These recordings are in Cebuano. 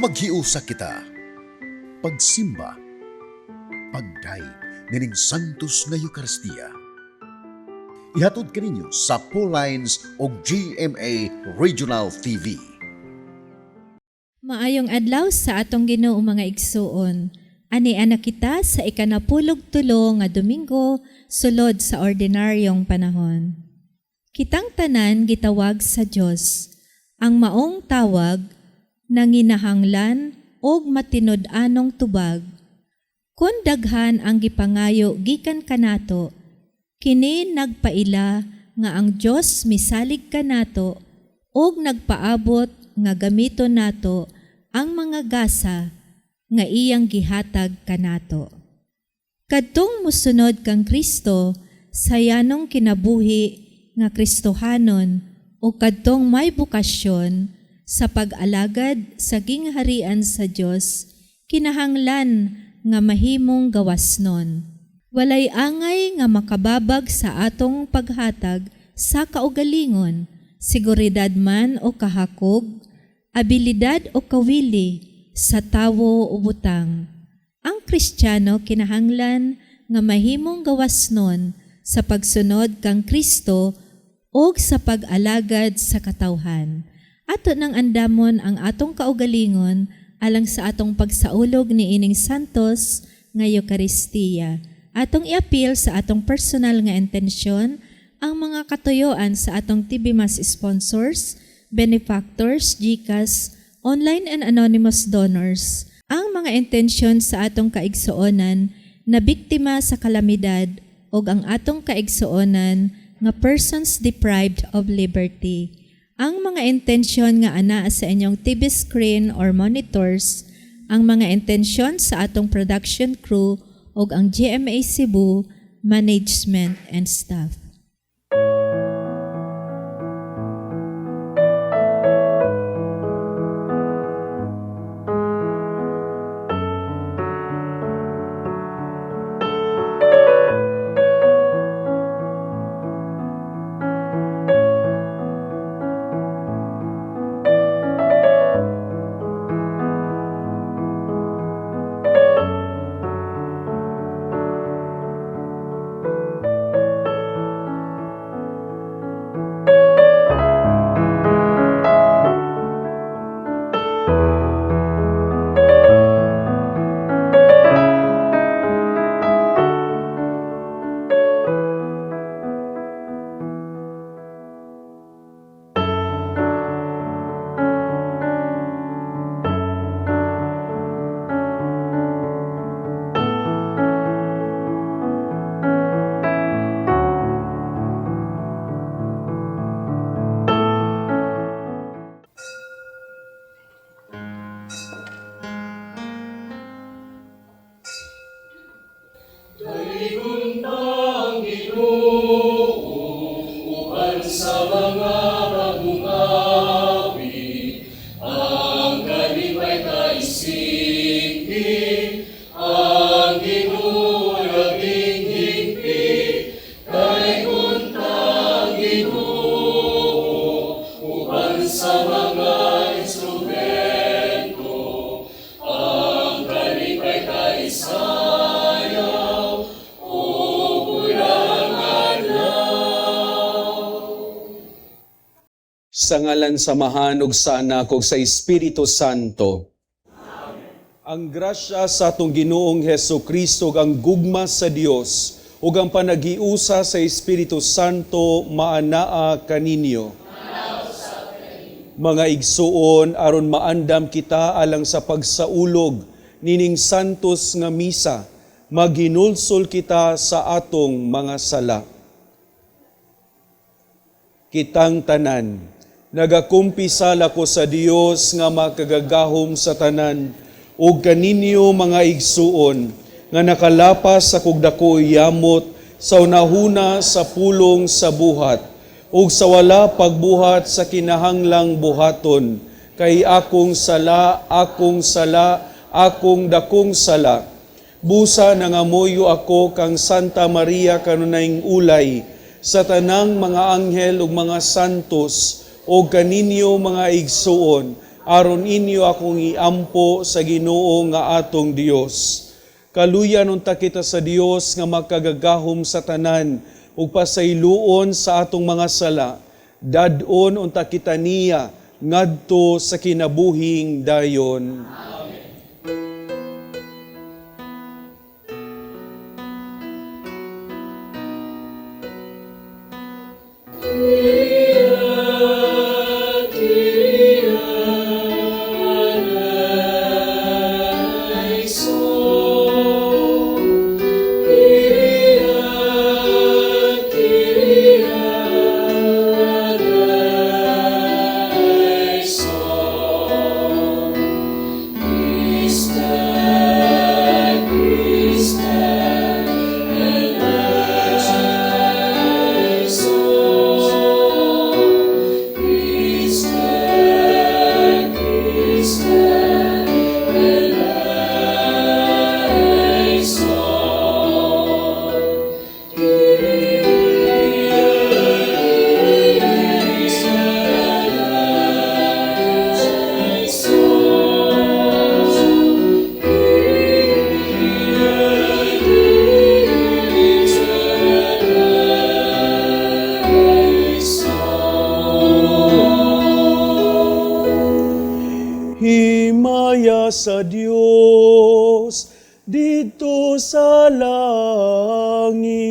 Maghiusa kita. Pagsimba. Pagdayeg nining Santos nga Eukaristiya. Ihatod kaninyo sa Lines og GMA Regional TV. Maayong adlaw sa atong Ginoo, mga igsuon. Ani ana kita sa 12 nga Domingo sulod sa ordinaryong panahon. Kitang tanan gitawag sa Dios. Ang maong tawag nanginahanglan og matinud-anong tubag. Kun daghan ang gipangayo gikan kanato, kini nagpaila nga ang Dios misalig kanato og nagpaabot nga gamiton nato ang mga gasa nga iyang gihatag kanato. Kadtong musunod kang Kristo sa yanong kinabuhi nga Kristohanon o kadtong may bokasyon sa pag-alagad sa gingharian sa Dios, kinahanglan nga mahimong gawasnon. Walay angay nga makababag sa atong paghatag sa kaugalingon, seguridad man o kahakog, abilidad o kawili sa tawo o butang. Ang Kristiyano kinahanglan nga mahimong gawasnon sa pagsunod kang Kristo o sa pag-alagad sa katawhan. Ato nang andamon ang atong kaugalingon alang sa atong pagsaulog ni ining Santos nga Eukaristiya. Atong iapil sa atong personal nga intensyon ang mga katuyoan sa atong TV Mass sponsors, benefactors, GCash, online and anonymous donors, ang mga intensyon sa atong kaigsuonan na biktima sa kalamidad ug ang atong kaigsuonan nga persons deprived of liberty. Ang mga intensyon nga ana sa inyong TV screen or monitors, ang mga intensyon sa atong production crew ug ang GMA Cebu management and staff. Sa ngalan sa Amahan ug sa Anak ug sa Espiritu Santo. Ang grasya sa atong Ginoong Heso Kristo ug ang gugma sa Dios ug ang panaghiusa sa Espiritu Santo maanaa kaninyo. Mga igsuon, aron maandam kita alang sa pagsaulog nining santos nga misa, maghinulsol kita sa atong mga sala. Kitang tanan, nagakumpisal ako sa Dios nga makagagahom sa tanan, ug kaninyo mga igsuon, nga nakalapas sa kugdako yamot sa unahuna sa pulong sa buhat, ug sa wala pagbuhat sa kinahanglang buhaton, kay akong sala, akong sala, akong dakong sala. Busa nangamuyo ako kang Santa Maria kanunayng ulay, sa tanang mga anghel ug mga santos, o kaninyo mga igsuon, Aron inyo akong iampo sa Ginoo nga atong Dios. Kaluyan unta kita sa Dios nga makagagahom sa tanan ug pasayloon sa atong mga sala. Dad-on unta kita niya ngadto sa kinabuhing dayon. Himaya sa Dios didto sa langit.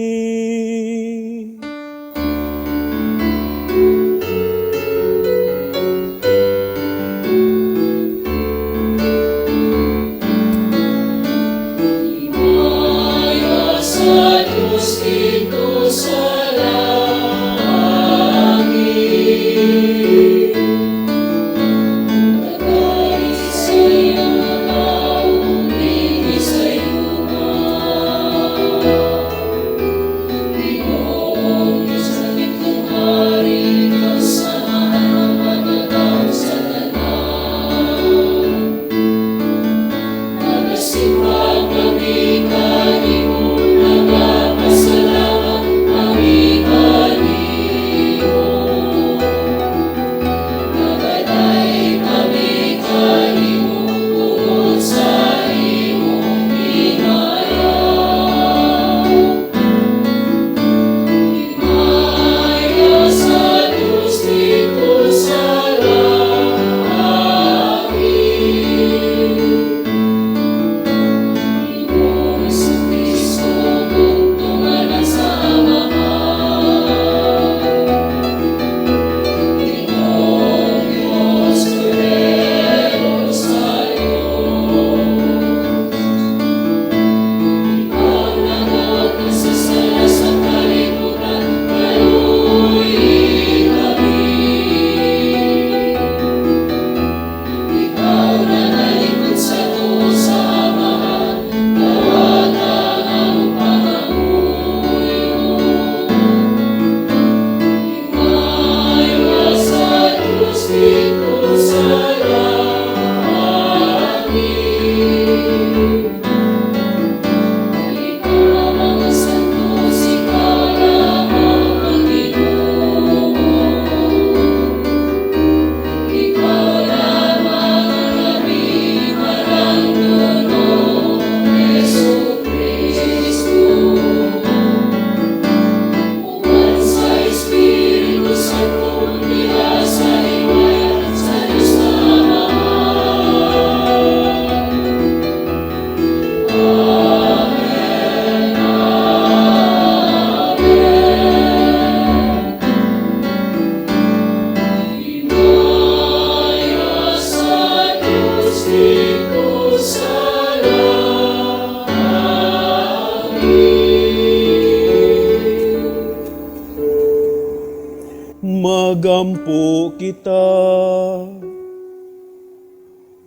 Magampo kita.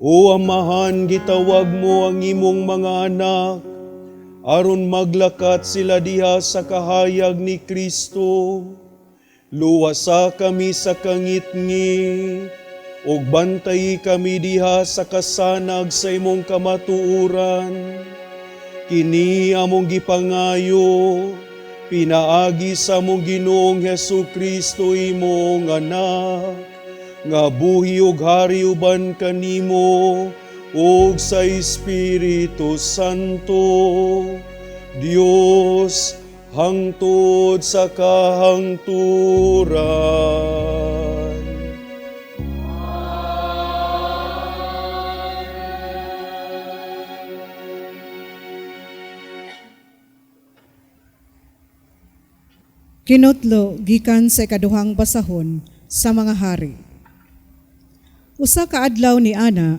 O Amahan, gitawag mo ang imong mga anak, aron maglakat sila diha sa kahayag ni Kristo. Luwasa kami sa kangitngit, ug bantayi kami diha sa kasanag sa imong kamatuoran. Kini among gipangayo, pinaagi sa among Ginoong Hesus Kristo imong anak, nga buhi ug hari uban kanimo ug sa Espiritu Santo, Dios, hangtod sa kahangturan. Kinutlo gikan sa ikaduhang basahon sa mga hari. Usa ka adlaw ni ana,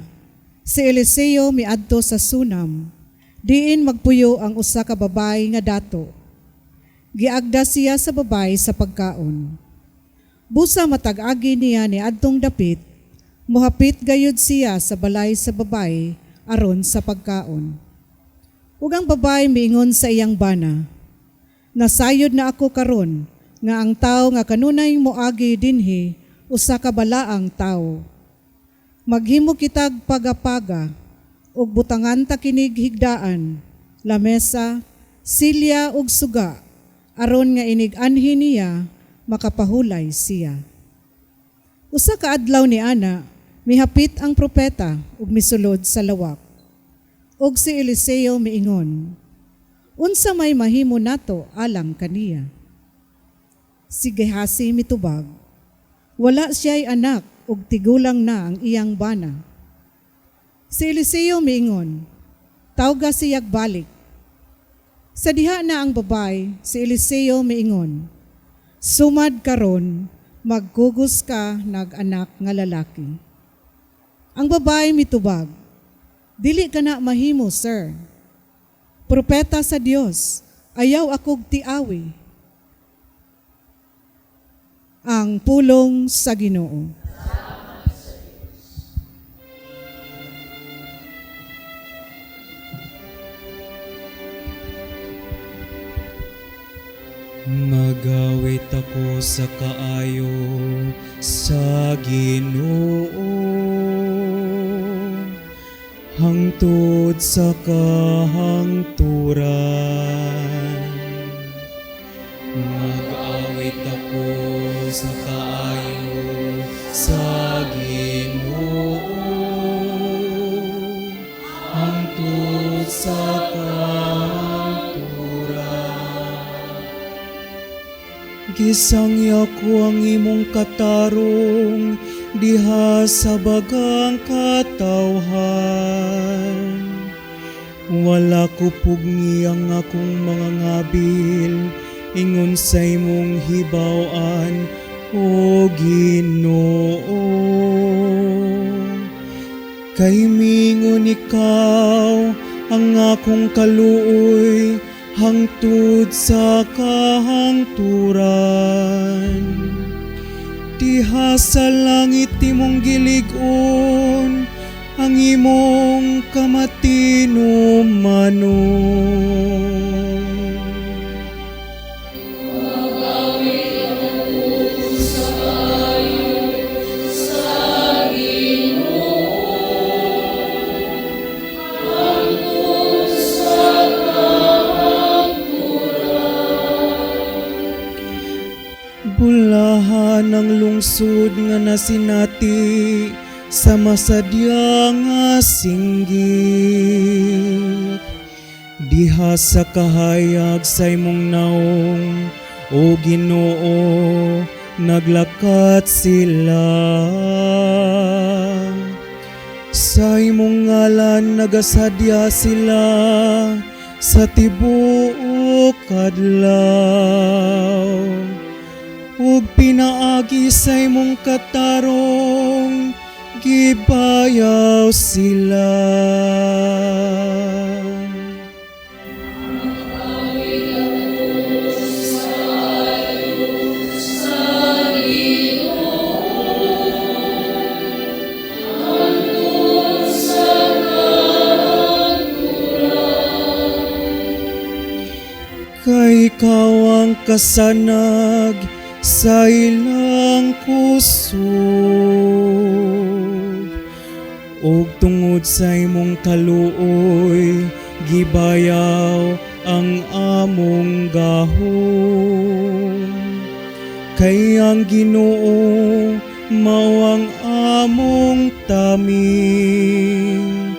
si Eliseo miadto sa Sunam, diin magpuyo ang usa ka babay nga dato. Giagda siya sa babay sa pagkaon. Busa matag-agi niya ni adtong dapit, muhapit gayud siya sa balay sa babay aron sa pagkaon. Ug ang babay miingon sa iyang bana, "Nasayod na ako karon nga ang tawo nga kanunay moagi dinhi usa ka balaang tawo. Maghimo kitag pagapaga ug butangan ta kinig higdaan, lamesa, silya ug suga, aron nga inig anhi niya makapahulay siya." Usa ka adlaw ni ana, mihapit ang propeta ug misulod sa lawak. Ug si Eliseo miingon, "Unsa may mahimo nato alang kaniya?" Si Gehazi mitubag, "Wala siya'y anak ug tigulang na ang iyang bana." Si Eliseo miingon, "Tawga siyag balik." Sa diha na ang babay, si Eliseo miingon, "Sumad karon, magkugos ka nag-anak nga lalaki." Ang babay mitubag, "Dili ka na mahimo, sir. Propeta sa Dios, ayaw akog tiawi." Ang pulong sa Ginoo. Magawit ako sa kaayo sa Ginoo hangtod sa kahangturan. Mag-awit ako sa kaayo sa Ginoo hangtod sa kahangturan. Gisangya ko ang imong katarong diha sa bagang katawhan. Wala ko pugni ang akong mga ngabil, ingon sa imong hibaw-an, o Ginoo. Kay mingon ikaw ang akong kaluoy hangtod sa kahangturan. Diha sa langit imong gilig-on ang imong kamatinumanon. Bulahan ang lungsod nga nasinati sa masadya nga singgit. Diha sa kahayag sa imong naong, o Ginoo, naglakat sila. Sa imong ngalan nagasadya sila sa tibuok adlaw. Ug pinaagi sa imong katarong, gibayaw sila. Kay ikaw ang kasanag sa ilang kusog, ug tungod sa imong kaluoy gibayaw ang among gahom. Kay ang Ginoo Mao ang among taming.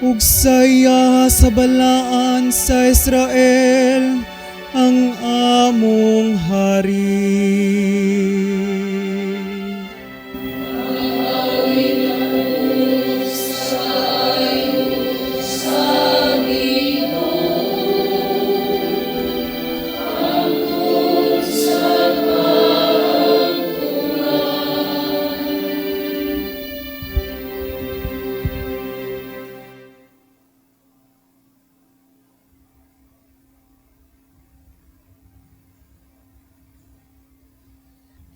Ug sa iya sa balaan sa Israel ang among hari.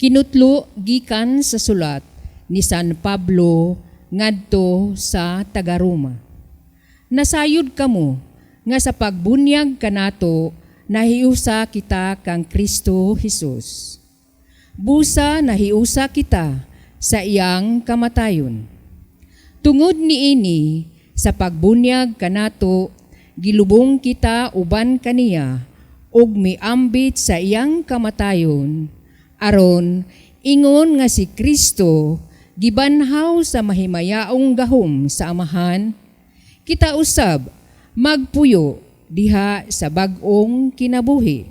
Kinutlo gikan sa sulat ni San Pablo ngadto sa taga-Roma. Nasayod kamo nga sa pagbunyag kanato nahiusa kita kang Kristo Hesus. Busa nahiusa kita sa iyang kamatayon. Tungod niini sa pagbunyag kanato gilubong kita uban kaniya ug miambit sa iyang kamatayon aron ingon nga si Kristo gibanhaw sa mahimayaong gahom sa Amahan, kita usab magpuyo diha sa bag-ong kinabuhi.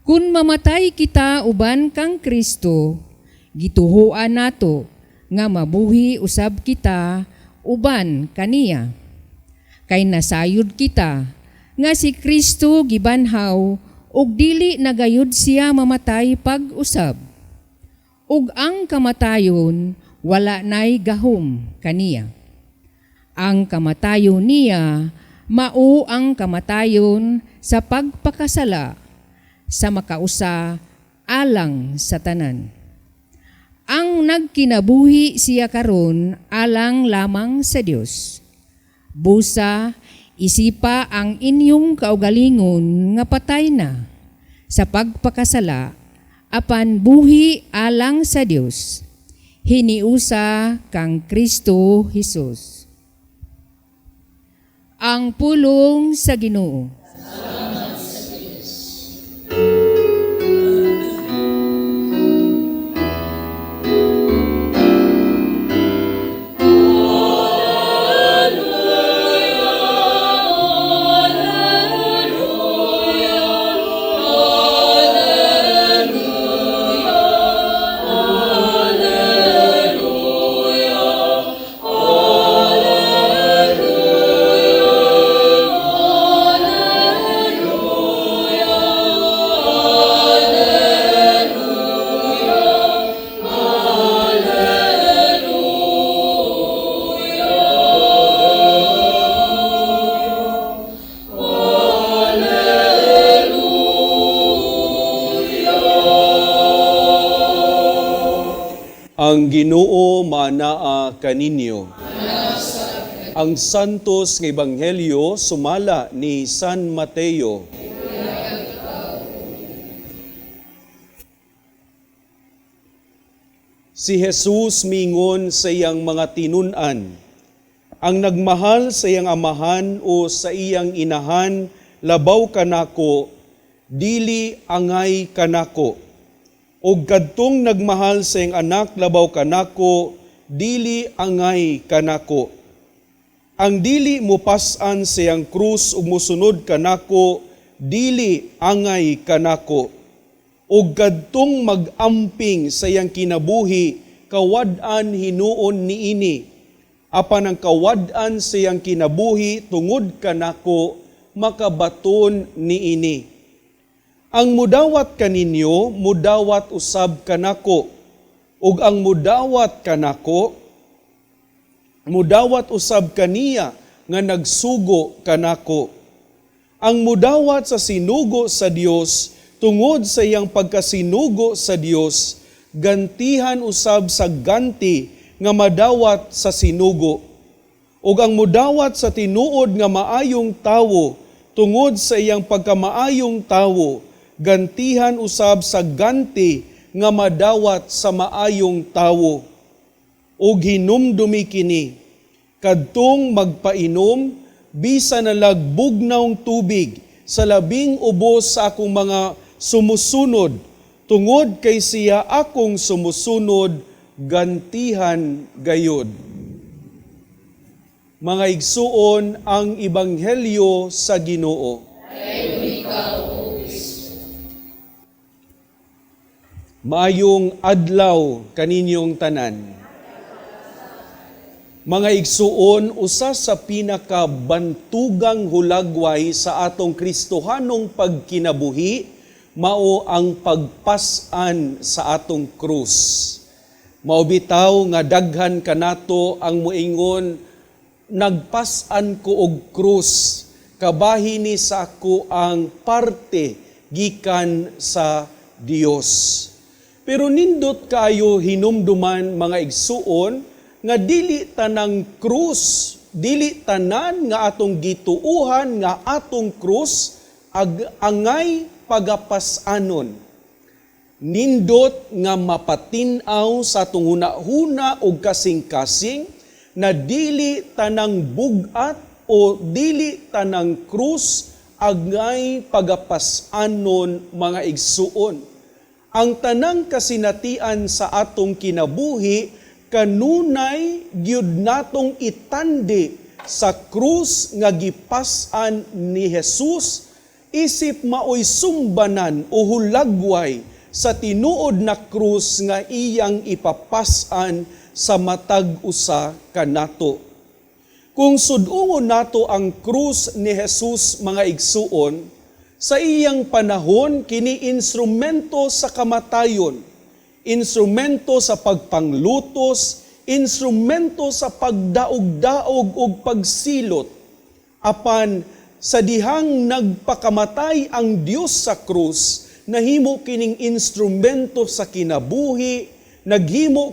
Kun mamatay kita uban kang Kristo, gituhoan nato nga mabuhi usab kita uban kaniya. Kay nasayod kita nga si Kristo gibanhaw ug dili nagayud siya mamatay pag-usab. Ug ang kamatayon wala nay gahom kaniya. Ang kamatayon niya mao ang kamatayon sa pagpakasala sa makausa alang sa tanan. Ang nagkinabuhi siya karon alang lamang sa Dios. Busa isipa ang inyong kaugalingon nga patay na sa pagpakasala apan buhi alang sa Dios. Hiniusa kang Kristo Hesus. Ang pulong sa Ginoo. Ang Ginoo manaa kaninyo. Ang Santos nga Ebanghelyo sumala ni San Mateo. Si Jesus mingon sa iyang mga tinun-an, ang nagmahal sa iyang amahan o sa iyang inahan, labaw kanako, dili angay kanako. Og kadtong nagmahal sa iyang anak labaw kanako, dili angay kanako. Ang dili mupas-an sa iyang krus ug musunod kanako, dili angay kanako. Og kadtong mag-amping sa iyang kinabuhi, kawad-an hinuon niini. Apan ang kawad-an sa iyang kinabuhi tungod kanako, makabaton niini. Ang mudawat kaninyo, mudawat usab kanako. Ug ang mudawat kanako, mudawat usab kaniya nga nagsugo kanako. Ang mudawat sa sinugo sa Dios, tungod sa iyang pagkasinugo sa Dios, gantihan usab sa ganti nga madawat sa sinugo. Ug ang mudawat sa tinuod nga maayong tawo, tungod sa iyang pagkamaayong tawo, gantihan usab sa ganti nga madawat sa maayong tawo. Ug hinumdumi kini, kadtong magpainom, bisan nalag bugnawng tubig sa labing ubos sa akong mga sumusunod, Tungod kay siya akong sumusunod, gantihan gayod. Mga igsuon, ang Ebanghelyo sa Ginoo. Maayong adlaw kaninyong tanan. Mga igsuon, usa sa pinakabantugang hulagway sa atong Kristohanong pagkinabuhi mao ang pagpas-an sa atong krus. Mao bitaw nga daghan kanato ang moingon, "Nagpas-an ko og krus, kabahin ni sa ako ang parte gikan sa Dios." Pero nindot kayo hinumduman, mga igsuon, nga dili tanang krus, dili tanan nga atong gituuhan nga atong krus angay pagapas-anon. Nindot nga mapatin-aw sa atong huna-huna og kasing-kasing na dili tanang bug-at o dili tanang krus angay pagapas-anon, mga igsuon. Ang tanang kasinatian sa atong kinabuhi kanunay gyud natong itandi sa krus nga gipas-an ni Jesus isip maoy sumbanan o hulagway sa tinuod na krus nga iyang ipapas-an sa matag usa kanato. Kung sudungon nato ang krus ni Jesus, mga igsuon, sa iyang panahon kini instrumento sa kamatayon, instrumento sa pagpanglutos, instrumento sa pagdaog-daog ug pagsilot. Apan sa dihang nagpakamatay ang Dios sa krus, nahimo kining instrumento sa kinabuhi, nahimo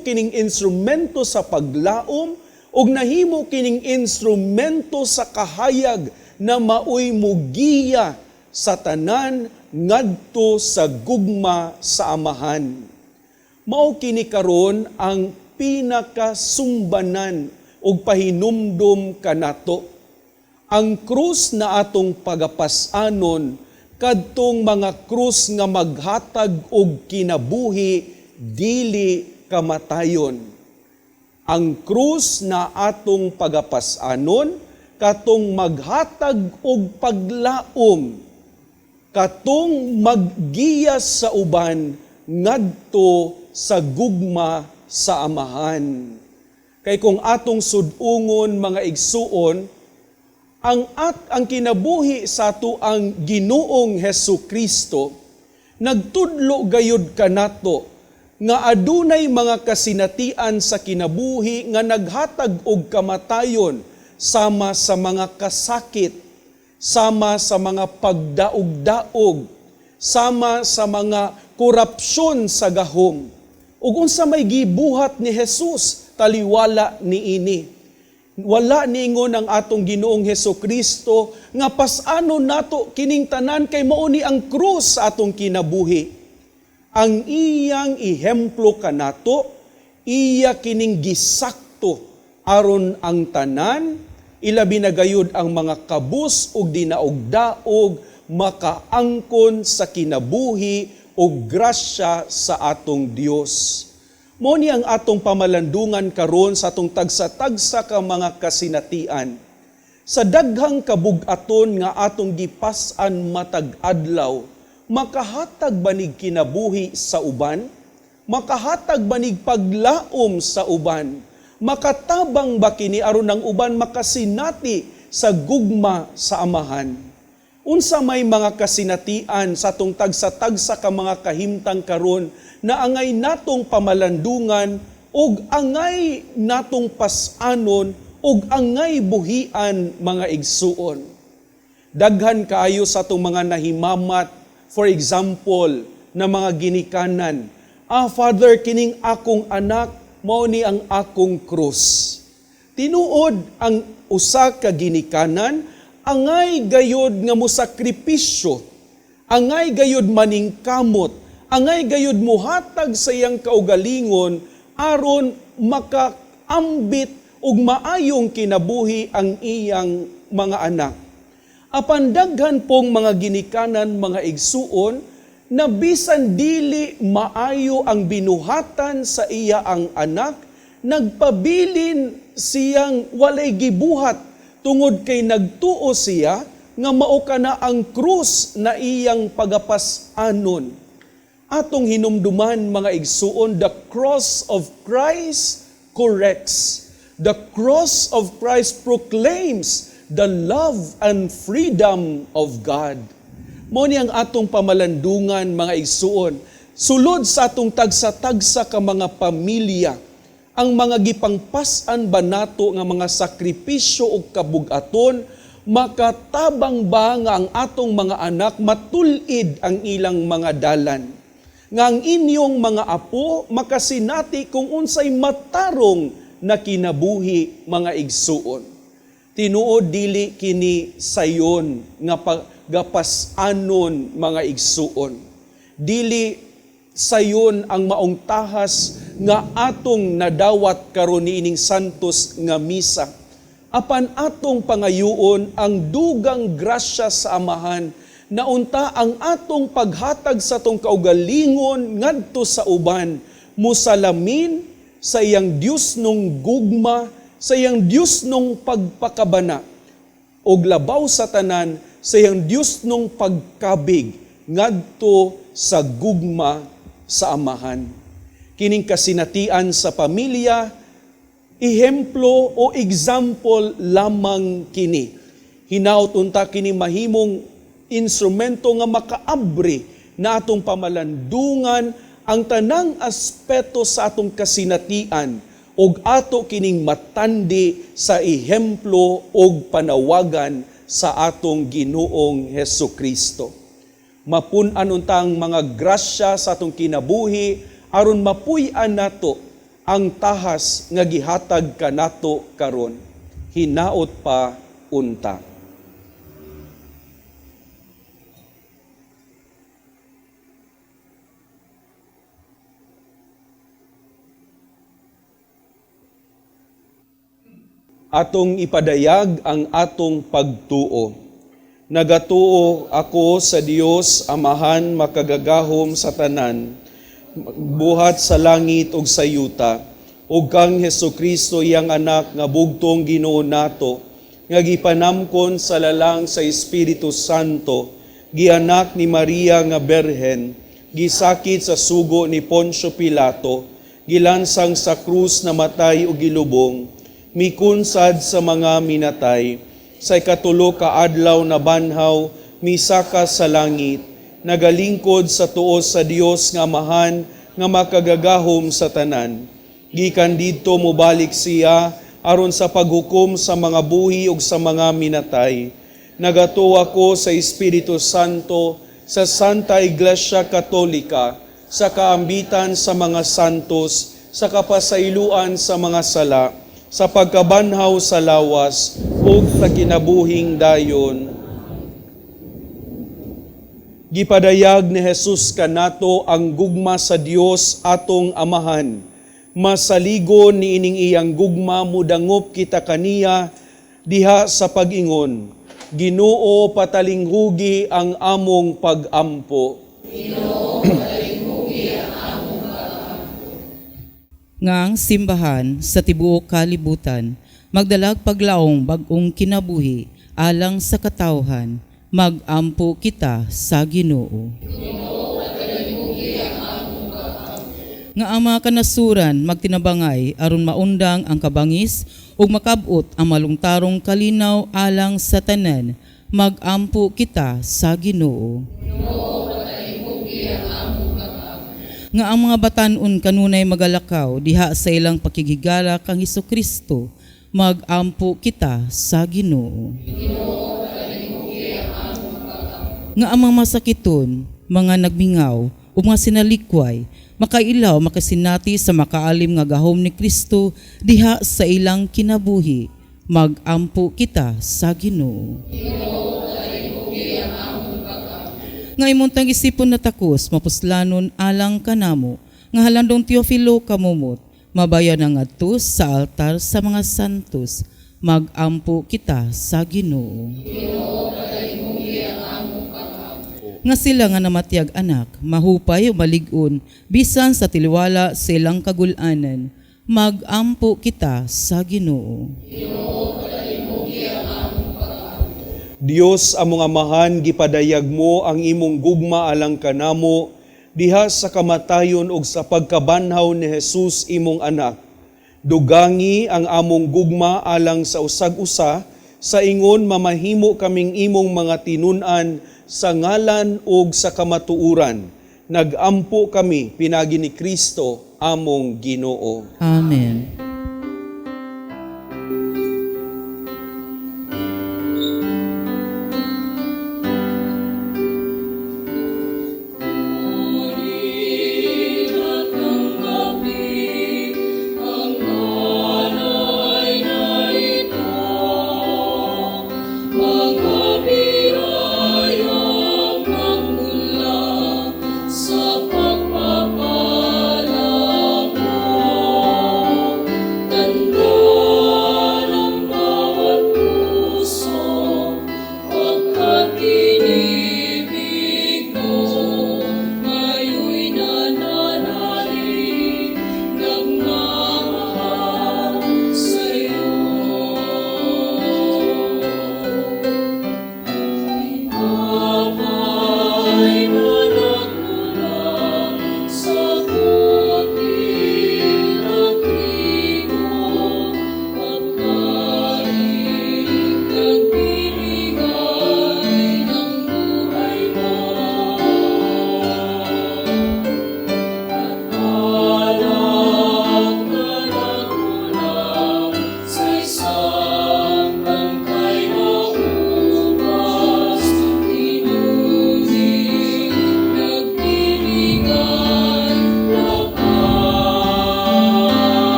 kining instrumento sa paglaom, ug nahimo kining instrumento sa kahayag na maoy mugiya sa tanan ngadto sa gugma sa Amahan. Mao kini karon ang pinakasumbanan ug pahinumdum kanato. Ang krus na atong pagapas-anon kadtong mga krus nga maghatag og kinabuhi, dili kamatayon. Ang krus na atong pagapas-anon katong maghatag og paglaom, katong maggiya sa uban ngadto sa gugma sa Amahan. Kay kung atong sudungon, mga igsuon, ang kinabuhi sa ato ang Ginoong Hesus Kristo nagtudlo gayud kanato nga adunay mga kasinatian sa kinabuhi nga naghatag og kamatayon, sama sa mga kasakit, sama sa mga pagdaog-daog, sama sa mga korupsyon sa gahom. Ug unsa may gibuhat ni Jesus taliwala niini? Wala niingon ang atong Ginoong Hesus Kristo nga pas-anon nato kining tanan kay mao ni ang krus sa atong kinabuhi. Ang iyang ehemplo kanato, iya kining gisakto aron ang tanan, ilabi na gayud ang mga kabus ug dinaog-daog, makaangkon sa kinabuhi ug grasya sa atong Dios. Mao ni ang atong pamalandungan karon sa atong tagsa-tagsa ka mga kasinatian. Sa daghang kabug-aton nga atong gipas-an matag adlaw, makahatag banig kinabuhi sa uban? Makahatag banig paglaom sa uban? Makatabang ba kini aron ang uban makasinati sa gugma sa Amahan? Unsa may mga kasinatian sa atong tagsa-tagsa ka mga kahimtang karon na angay natong pamalandungan ug angay natong pas-anon ug angay buhian, mga igsuon? Daghan kaayo sa atong mga nahimamat, for example, na mga ginikanan. "Ah, Father, kining akong anak, mao ni ang akong krus." Tinuod, ang usa ka ginikanan angay gayod nga mosakripisyo, angay gayod maningkamot, angay gayod muhatag sa iyang kaugalingon aron makaambit og maayong kinabuhi ang iyang mga anak. Apan daghan pong mga ginikanan, mga igsuon, Na bisan dili maayo ang binuhatan sa iya ang anak, nagpabilin siyang walay gibuhat tungod kay nagtuo siya nga mao kana ang krus na iyang pagapas-anon. Atong hinumduman, mga igsuon, the cross of Christ corrects. The cross of Christ proclaims the love and freedom of God. Mao ni ang atong pamalandungan, mga igsuon, sulod sa atong tagsa-tagsa ka mga pamilya, ang mga gipangpas-an ba nato nga mga sakripisyo o kabugaton, makatabang ba nga ang atong mga anak matul-id ang ilang mga dalan? Nga ang inyong mga apo makasinati kung unsay matarong na kinabuhi, mga igsuon. Tinuod dili kini sayon nga pagapas-anon, mga igsuon. Dili sayon ang maong tahas nga atong nadawat karon niining santos nga misa. Apan atong pangayuon ang dugang grasya sa Amahan na unta ang atong paghatag sa atong kaugalingon ngadto sa uban musalamin sa iyang Dios nung gugma, sa iyang Dios nung pagpakabana, og labaw sa tanan sa iyang Dios nung pagkabig ngadto sa gugma sa Amahan. Kining kasinatian sa pamilya, ehemplo o example lamang kini. Hinaut unta kini mahimong instrumento nga makaabri na atong pamalandungan ang tanang aspeto sa atong kasinatian ug ato kining matandi sa ehemplo ug panawagan sa atong Ginoong Hesukristo. Mapun-an unta ang mga grasya sa atong kinabuhi aron mapuy-an nato ang tahas nga gihatag kanato karon. Hinaot pa unta. Atong ipadayag ang atong pagtuo. Nagatuo ako sa Dios Amahan makagagahom sa tanan, buhat sa langit ug sa yuta, ug kang Hesukristo iyang anak nga bugtong Ginoo nato, nga gipanamkon sa lalang sa Espiritu Santo, gianak ni Maria nga Berhen, gisakit sa sugo ni Poncio Pilato, gilansang sa krus, namatay ug gilubong, mikunsad sa mga minatay, sa ikatulo ka adlaw nabanhaw, misaka sa langit, nagalingkod sa tuo sa Dios nga Amahan nga makagagahom sa tanan. Gikan didto mobalik siya aron sa paghukom sa mga buhi ug sa mga minatay. Nagatuo ako sa Espiritu Santo, sa Santa Iglesia Katolika, sa kaambitan sa mga santos, sa kapasayloan sa mga sala, sa pagkabanhaw sa lawas, ug sa kinabuhing dayon. Gipadayag ni Jesus kanato ang gugma sa Dios atong Amahan. Masaligon niining iyang gugma, mudangop kita kaniya diha sa pag-ingon, Ginoo, patalinghugi ang among pag-ampo. Ginoo, patalinghugi ang among pag-ampo. Nga ang simbahan sa tibuok kalibutan magdalag paglaong bag-ong kinabuhi alang sa katawhan, magampo kita sa Ginoo. Nga ang mga kanasuran magtinabangay aron maundang ang kabangis ug makab-ot ang malungtarong kalinaw alang sa tanan, magampo kita sa Ginoo. Nga ang mga batan-on kanunay magalakaw diha sa ilang pakighigala kang Hesukristo, magampo kita sa Ginoo. Nga ang mga masakiton, mga nagmingaw ug mga sinalikway makailaw makasinati sa makaalim nga gahom ni Kristo diha sa ilang kinabuhi, magampo kita sa Ginoo. Nga imuntang isipon na takos mapuslanon alang kanamo nga halandong Teofilo kamumot mabayan ang ngadto sa altar sa mga santos, magampo kita sa Ginoo. Nga sila nga namatyag anak, mahupay o malig-on, bisan sa tiliwala sa ilang kagulanan. Magampo kita sa Ginoo. Dios among Amahan, gipadayag mo ang imong gugma alang kanamo diha sa kamatayon ug sa pagkabanhaw ni Jesus imong anak. Dugangi ang among gugma alang sa usag-usa sa ingon mamahimo kaming imong mga tinun-an sa ngalan ug sa kamatuoran. Nagampo kami pinagi ni Kristo among Ginoo. Amen.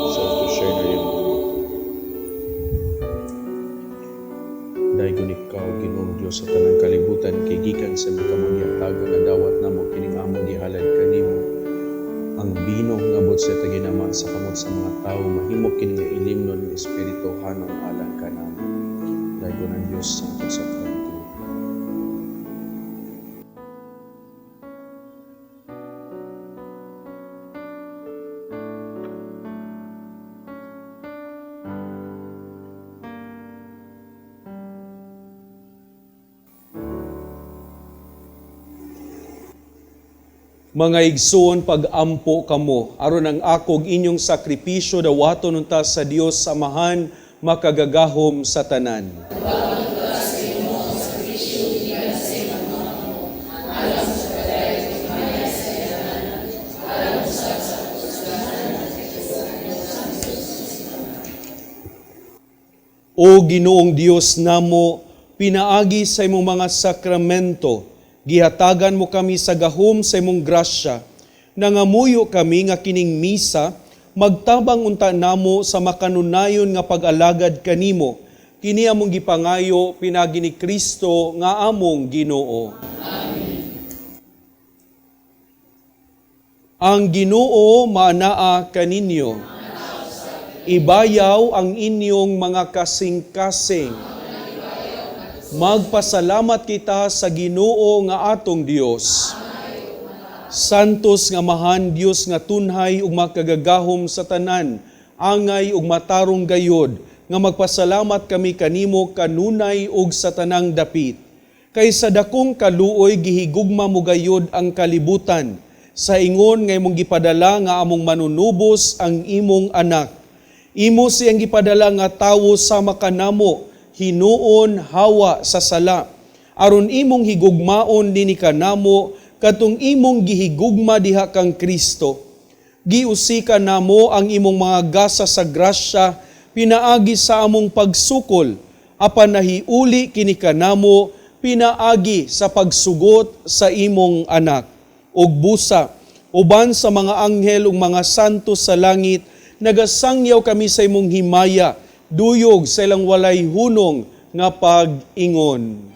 Self to share na rin. Daygon ikaw, Ginoong Dios sa tanang kalibutan, kay gikan sa imong kamang gihatagon na dawat namo kining among gihalad kanimo. Ang bino nga abot sa taginama sa kamot sa mga tawo, mahimo kini nga ilimnon ng Espiritu hanon alang kanamo. Daygon ang Dios sa atong sakramento. Mga igsoon, pag-ampo kamo, aron ang akog inyong sakripisyo dawaton unta sa Dios Amahan makagagahom sa tanan. O Ginoong Dios namo, pinaagi sa imong mga sakramento, gihatagan mo kami sa gahom sa imong grasya. Nangamuyo kami nga kining misa, magtabang unta namo sa makanunayon nga pag-alagad kanimo. Kini among gipangayo pinagi ni Kristo nga among Ginoo. Ang Ginoo maanaa kaninyo. Ibayaw ang inyong mga kasing-kasing. Magpasalamat kita sa Ginoo nga atong Dios. Santos nga mahan Dios nga tunhay ug makagagahom sa tanan, angay ug matarong gayod nga magpasalamat kami kanimo kanunay ug sa tanang dapit. Kay sa dakong kaluoy gihigugma mo gayod ang kalibutan, sa ingon nga imong gipadala nga among manunubos ang imong anak. Imo siyang gipadala nga tawo sama kanamo, hinuon hawa sa sala. Aron imong higugmaon nini kanamo, kadtong imong gihigugma diha kang Kristo. Giusika namo ang imong mga gasa sa grasya pinaagi sa among pagsukol, apan nahiuli kini kanamo pinaagi sa pagsugot sa imong anak. Ug busa, uban sa mga anghel ug mga santo sa langit, nagasangyaw kami sa imong himaya, duyog sa ilang walay hunong nga pag-ingon.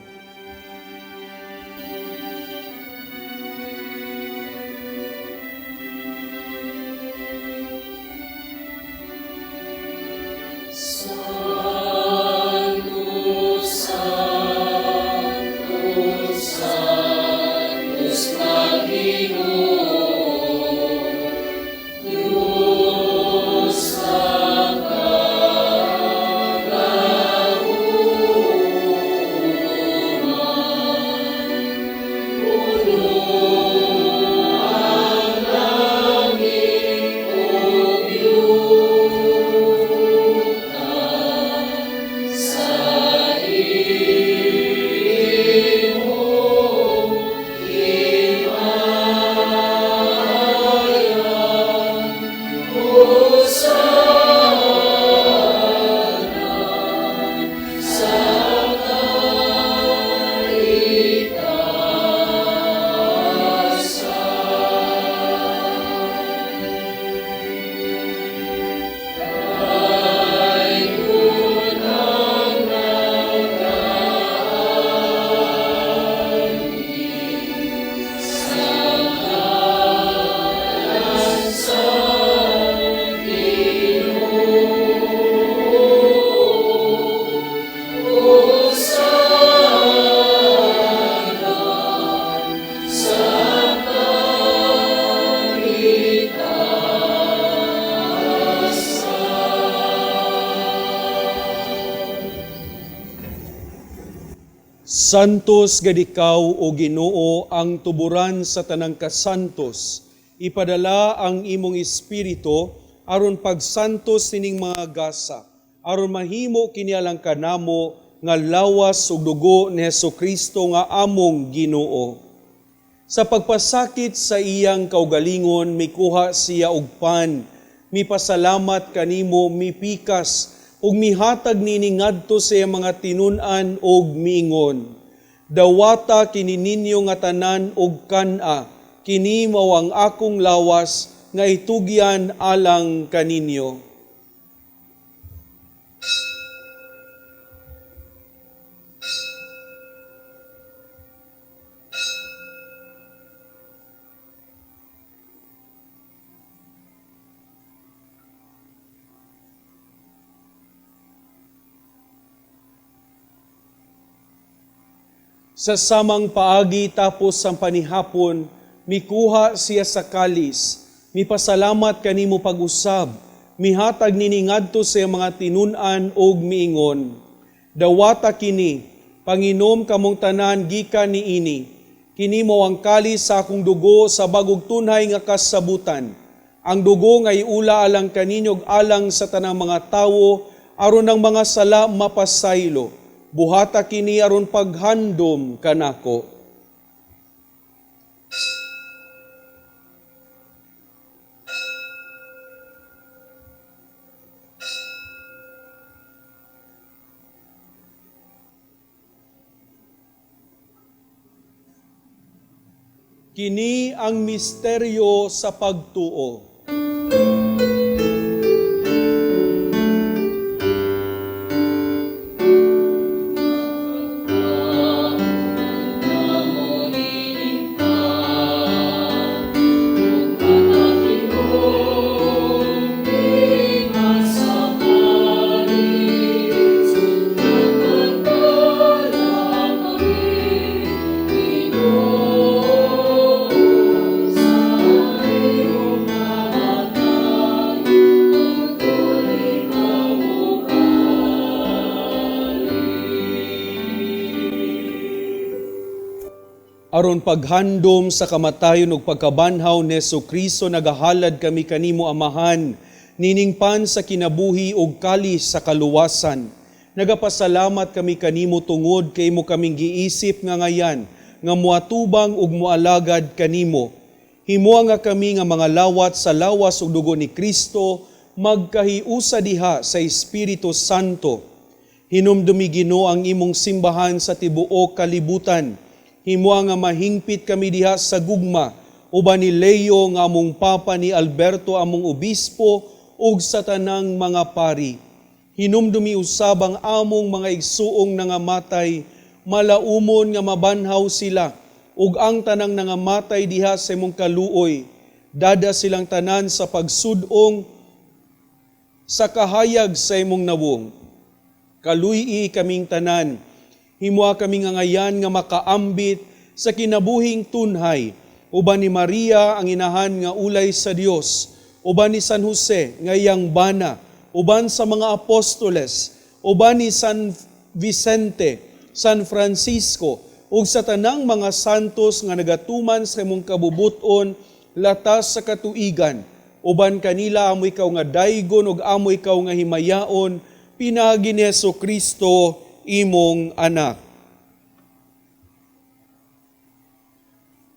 Santos gad ikaw, o Ginoo, ang tuburan sa tanang kasantos. Ipadala ang imong espiritu aron pagsantos sining mga gasa, aron mahimo kini alang kanamo nga lawas ug dugo ni Hesukristo nga among Ginoo. Sa pagpasakit sa iyang kaugalingon, mikuha siya og pan, mipasalamat kanimo, mipikas, ug mihatag nini ngadto sa iyang mga tinun-an og miingon. Dawata kini ninyo nga tanan og kan-a, kini mao ang akong lawas nga itugyan alang kaninyo. Sa samang paagi tapos ang panihapon, mikuha siya sa kalis, mipasalamat kanimo pag-usab, mihatag nini ngadto sa iyang mga tinun-an og miingon. Dawata kini, panginom kamong tanan gikan niini. Kini mao ang kalis sa akong dugo sa bagog tunhay nga kasabutan. Ang dugo nga iula alang kaninyo ug alang sa tanang mga tawo aron ang mga sala mapasaylo. Buhata kini aron paghandom kanako. Kini ang misteryo sa pagtuo. Aron paghandom sa kamatayon ug pagkabanhaw ni Hesukristo, nagahalad kami kanimo Amahan, niningpan sa kinabuhi ug kalis sa kaluwasan. Nagapasalamat kami kanimo tungod kay imo kaming giisip nga ngayan nga muatubang ug mualagad kanimo. Himoa nga kami nga mga lawat sa lawas ug dugo ni Kristo magkahiusa diha sa Espiritu Santo. Hinumdumi Ginoo ang imong simbahan sa tibuok kalibutan. Himoa nga mahingpit kami diha sa gugma uban ni Leo nga among Papa, ni Alberto among obispo ug sa tanang mga pari. Hinumdumi usab ang among mga igsuong nangamatay, malaumon nga mabanhaw sila ug ang tanang nangamatay diha sa imong kaluoy. Dada silang tanan sa pagsudong sa kahayag sa imong nawong. Kaluy-i kaming tanan, himoa kaming angayan nga makaambit sa kinabuhing tunhay, uban ni Maria ang inahan nga ulay sa Dios, uban ni San Jose nga iyang bana, uban sa mga apostoles, uban ni San Vicente, San Francisco, ug sa tanang mga santos nga nagatuman sa imong kabubuton latas sa katuigan. Uban kanila amo ikaw nga daygon ug amo ikaw nga himayaon, pinaagi ni Hesus Kristo imong anak.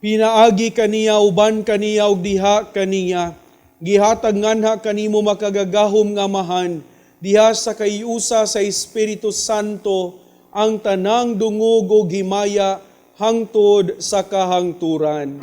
Pinaagi kaniya, uban kaniya ug diha kaniya, gihatag nganha kanimo makagagahom nga Amahan, diha sa kaiusa sa Espiritu Santo ang tanang dungog ug himaya hangtod sa kahangturan.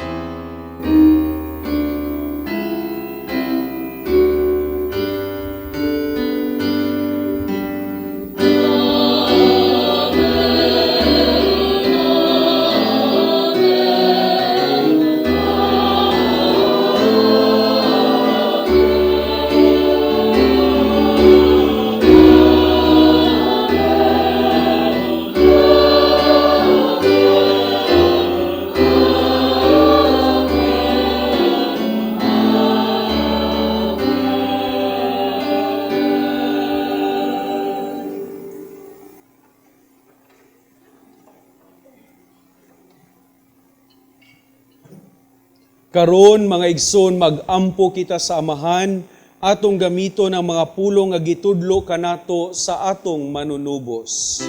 Karon mga igsoon, mag-ampo kita sa Amahan, atong gamiton ang mga pulong nga gitudlo kanato sa atong manunubos.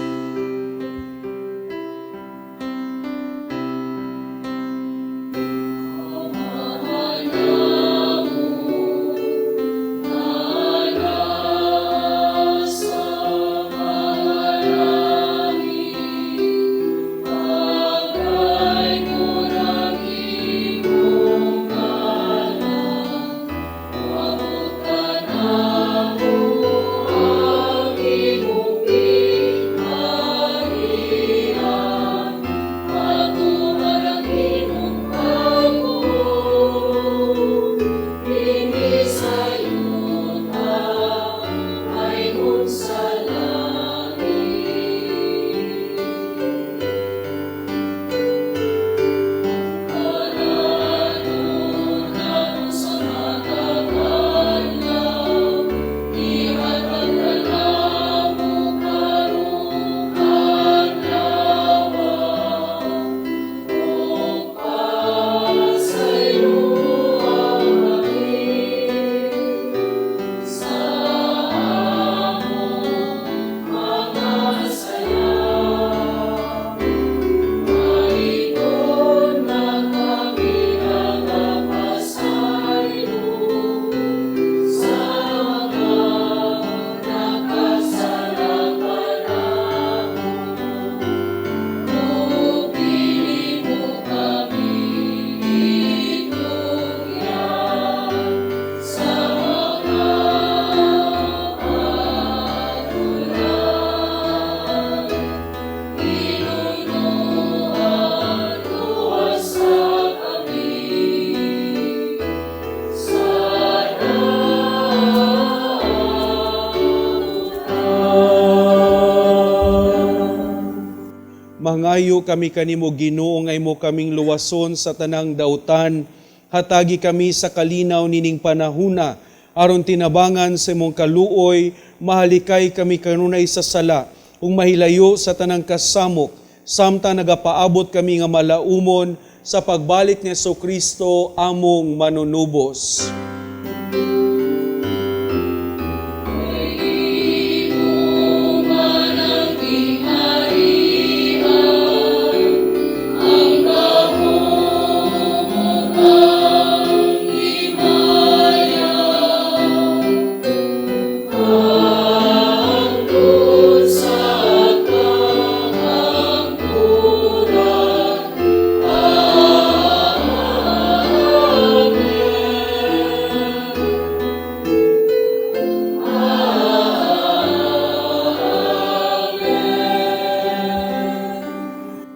Mangayo kami kanimo Ginoo nga imo kaming luwason sa tanang dautan, hatagi kami sa kalinaw nining panahuna, aron tinabangan sa imong kaluoy, mahalikay kami kanunay sa sala, ug mahilayo sa tanang kasamok, samtang nagapaabot kami nga malaumon sa pagbalik ni Hesukristo among manunubos.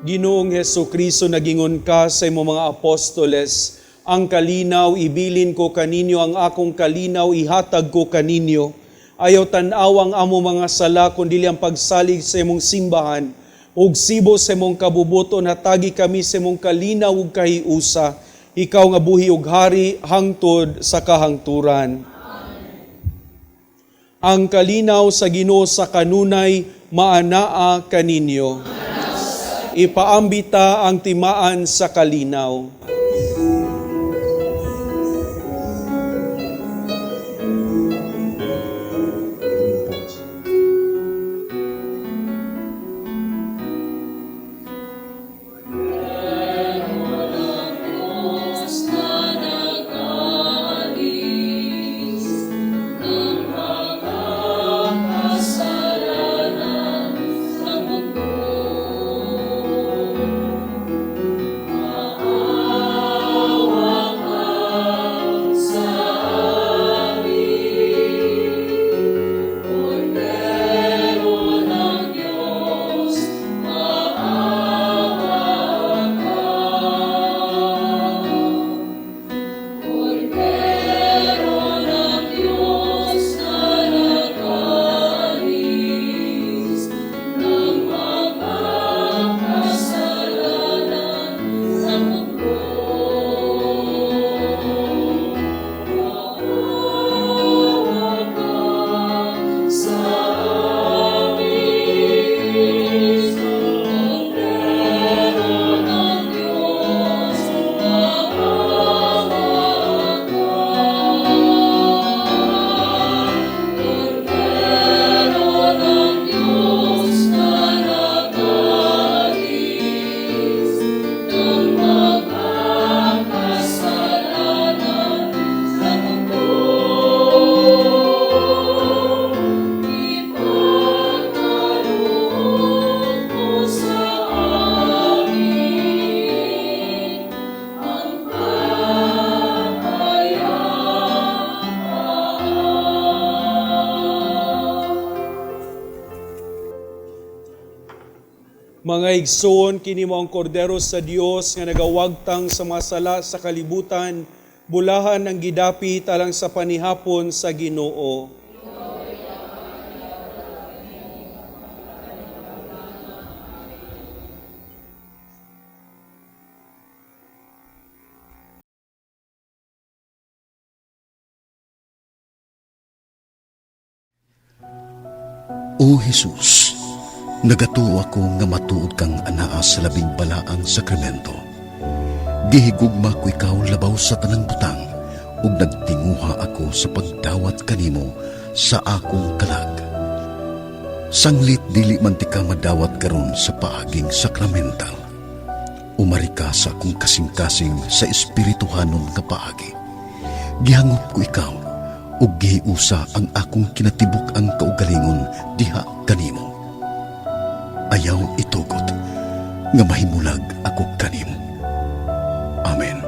Ginoong Hesukristo, nagingon ka sa imong mga apostoles, "Ang kalinaw ibilin ko kaninyo, ang akong kalinaw ihatag ko kaninyo." Ayaw tan-aw ang amo mga sala, kundi ang pagsalig sa imong simbahan. Ug sibo sa imong kabubuton, hatagi kami sa imong kalinaw ug kahiusa. Ikaw nga buhi ug hari hangtod sa kahangturan. Ang kalinaw sa Ginoo sa kanunay maanaa kaninyo. Ipaambita ang timaan sa kalinaw. Mga igsoon, kini mo ang kordero sa Dios nga nagawagtang sa mga sala sa kalibutan, bulahan ang gidapit alang sa panihapon sa Ginoo. O Jesus, nagatuo ako nga matuod kang anaa sa labing balaang sakramento. Gihigugma ko ikaw labaw sa tanang butang ug nagtinguha ako sa pagdawat kanimo sa akong kalag. Sanglit dili man ti ka madawat karon sa paaging sakramental. Umari ka sa akong kasing-kasing sa espirituhanon nga paagi. Gihangop ko ikaw ug gihiusa ang akong kinatibuk-ang kaugalingon diha kanimo. Ayaw itugot nga mahimulag ako kanimo. Amen.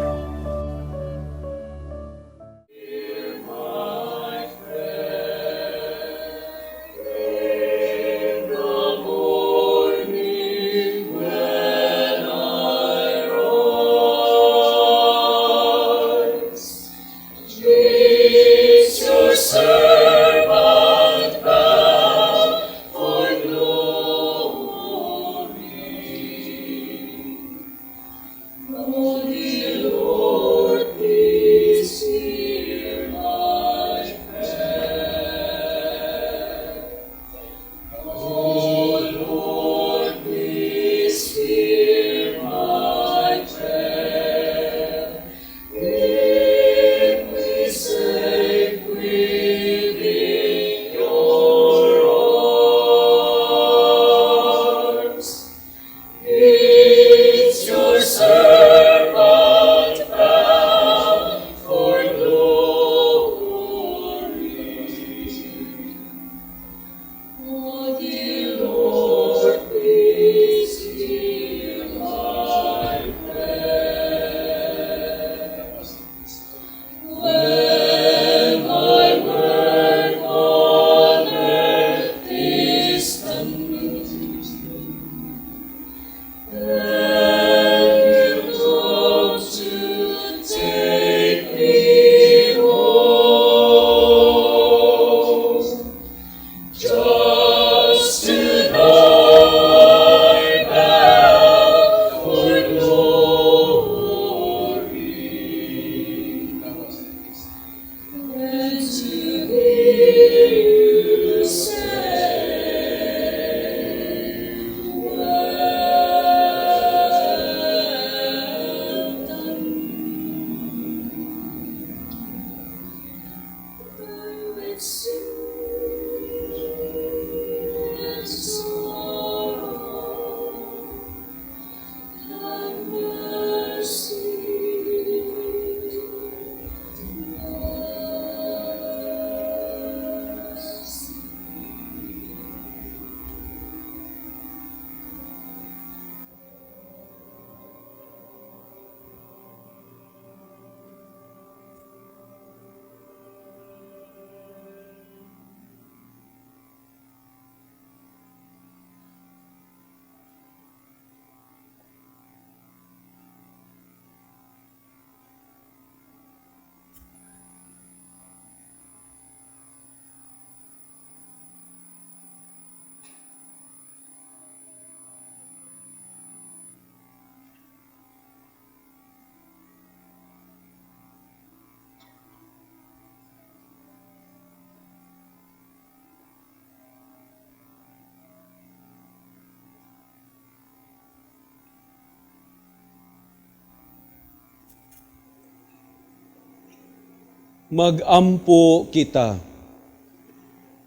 Magampo kita.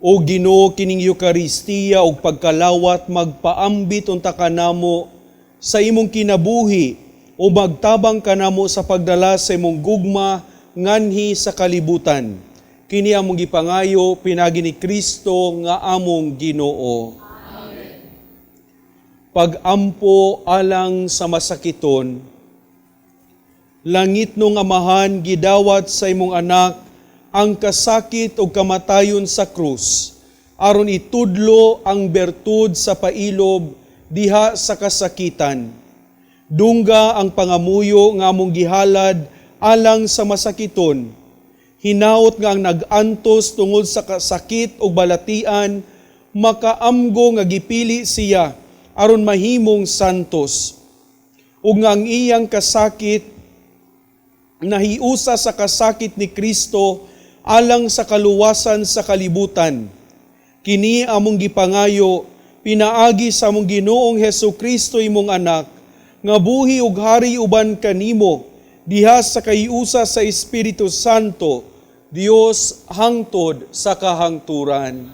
O Ginoo, kining Eukaristiya ug pagkalawat magpaambit unta kanamo sa imong kinabuhi o magtabang kanamo sa pagdala sa imong gugma nganhi sa kalibutan. Kini among gipangayo pinaagi ni Kristo nga among Ginoo. Pagampo alang sa masakiton. Langitnong Amahan, gidawat sa imong anak ang kasakit ug kamatayon sa krus aron itudlo ang bertud sa pailob diha sa kasakitan. Dungga ang pangamuyo nga among gihalad alang sa masakiton. Hinaot nga ang nag-antos tungod sa kasakit ug balatian makaamgo nga gipili siya aron mahimong santos, ug nga ang iyang kasakit nahiusa sa kasakit ni Kristo alang sa kaluwasan sa kalibutan. Kini among gipangayo pinaagi sa among Ginoong Hesus Kristo, imong anak, nga buhi ug hari uban kanimo diha sa kahiusa sa Espiritu Santo, Dios, hangtod sa kahangturan.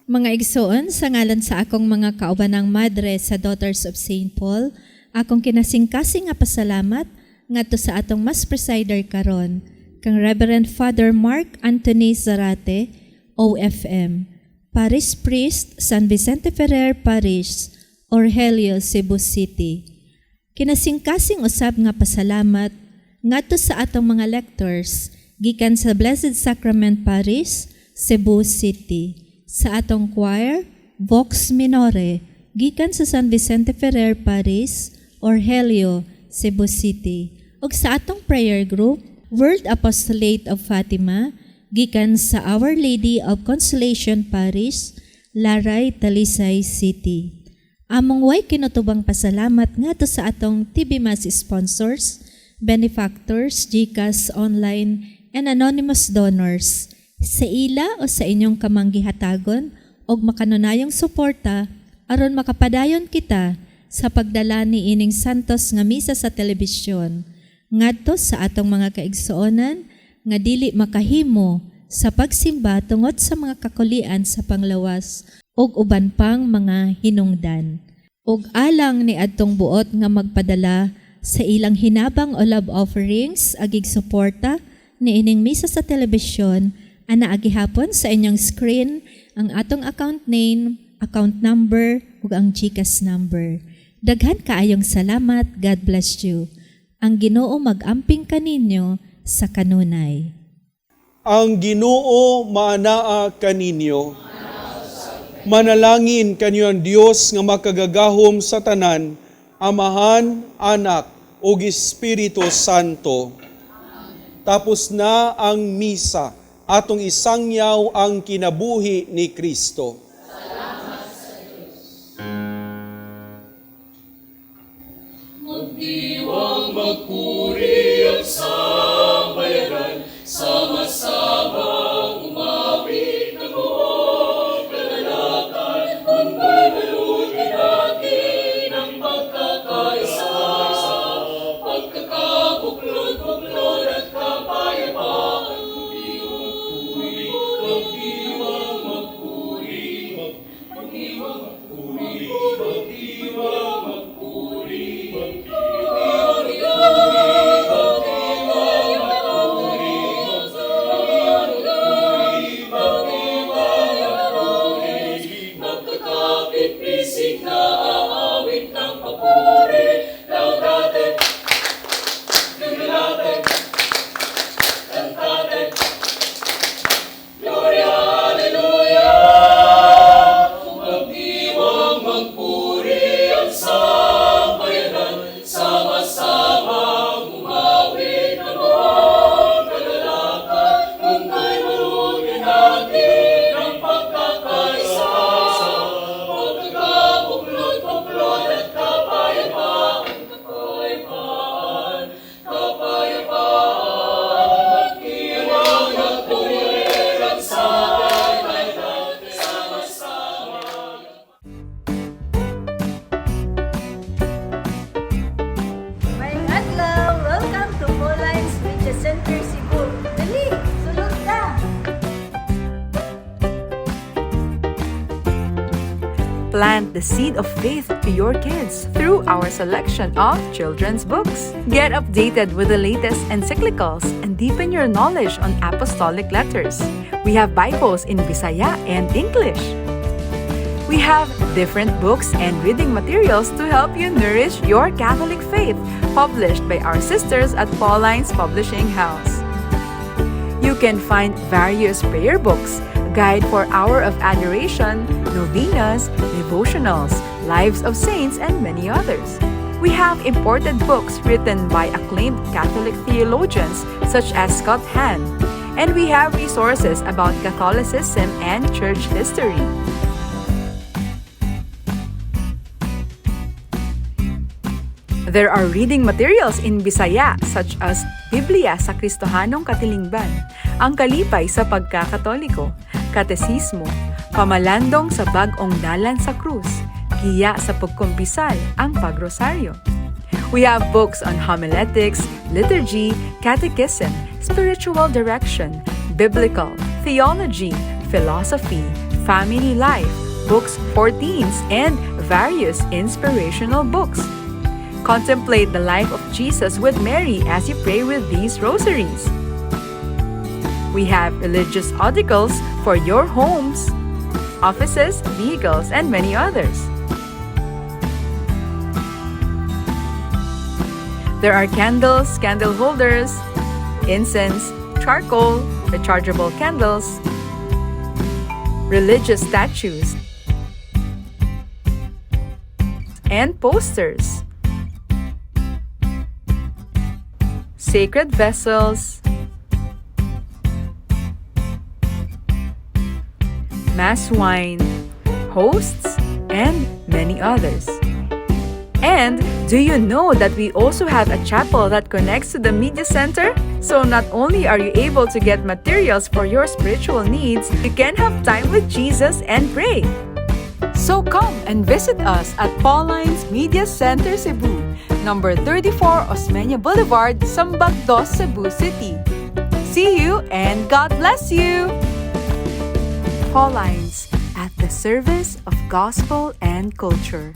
Mga igsoon, sa ngalan sa akong mga kaubanang madre sa Daughters of St. Paul, akong kinasingkasing nga pasalamat ngadto sa atong Mass presider karon, kang Reverend Father Mark Anthony Zarate, OFM, Parish Priest, San Vicente Ferrer Parish, Orgelio, Cebu City. Kinasingkasing usab nga pasalamat ngadto sa atong mga lectors gikan sa Blessed Sacrament Parish, Cebu City. Sa atong choir, Vox Minore, gikan sa San Vicente Ferrer Parish, Orgelio, Cebu City. Ug sa atong prayer group, World Apostolate of Fatima, gikan sa Our Lady of Consolation Parish, Laray, Talisay City. Among way kinutubang pasalamat ngadto sa atong TV Mass sponsors, benefactors, GCash online, and anonymous donors. Sa ila o sa inyong kamanggihatagon og makanunayong suporta aron makapadayon kita sa pagdala ni ining santos nga misa sa telebisyon ngadto sa atong mga kaigsuonan nga dili makahimo sa pagsimba tungod sa mga kakulian sa panglawas ug uban pang mga hinungdan. Ug alang ni adtong buot nga magpadala sa ilang hinabang o love offerings agig suporta ni ining misa sa telebisyon, ana gihapon sa inyong screen ang atong account name, account number ug ang GCash number. Daghan kaayong salamat. God bless you. Ang Ginoo mag-amping kaninyo sa kanunay. Ang Ginoo maanaa kaninyo. Manalangin kanyo ang Dios nga makagagahom sa tanan, Amahan, Anak, ug Espiritu Santo. Tapos na ang misa. Atong isangyaw ang kinabuhi ni Kristo. Magdiwang, magpuri at sambayanan, sama-samang umawit ng buong kagalakan, balutin natin ang pagkakaisa, pagkakabuklod-buklod at kapayapaan. Magdiwang magpuri, magdiwang magpuri, magdiwang magpuri, magdiwang magpuri, magdiwang magpuri, magkakapit-pisig na aawit ng papuri, Laudate, Jubilate, Cantate, Gloria, Alleluia. Magdiwang magpuri at Plant the seed of faith to your kids through our selection of children's books. Get updated with the latest encyclicals and deepen your knowledge on apostolic letters. We have Bibles in Bisaya and English. We have different books and reading materials to help you nourish your Catholic faith, published by our sisters at Paulines Publishing House. You can find various prayer books, guide for Hour of Adoration, novenas, devotionals, lives of saints, and many others. We have imported books written by acclaimed Catholic theologians such as Scott Hahn, and we have resources about Catholicism and church history. There are reading materials in Bisaya such as Biblia sa Kristohanong Katilingban, Ang Kalipay sa Pagkakatoliko, Katesismo, Pamalandong sa Bag-ong Dalan sa Krus, Giya sa Pagkumpisal, Ang Pagrosaryo. We have books on homiletics, liturgy, catechism, spiritual direction, biblical, theology, philosophy, family life, books for teens, and various inspirational books. Contemplate the life of Jesus with Mary as you pray with these rosaries. We have religious articles for your homes, offices, vehicles, and many others. There are candles, candle holders, incense, charcoal, rechargeable candles, religious statues, and posters. Sacred vessels, mass wine, hosts, and many others. And do you know that we also have a chapel that connects to the media center? So not only are you able to get materials for your spiritual needs, you can have time with Jesus and pray. So come and visit us at Pauline's Media Center Cebu, number 34 Osmeña Boulevard, Sambag Dos, Cebu City. See you and God bless you! Paulines, at the service of gospel and culture.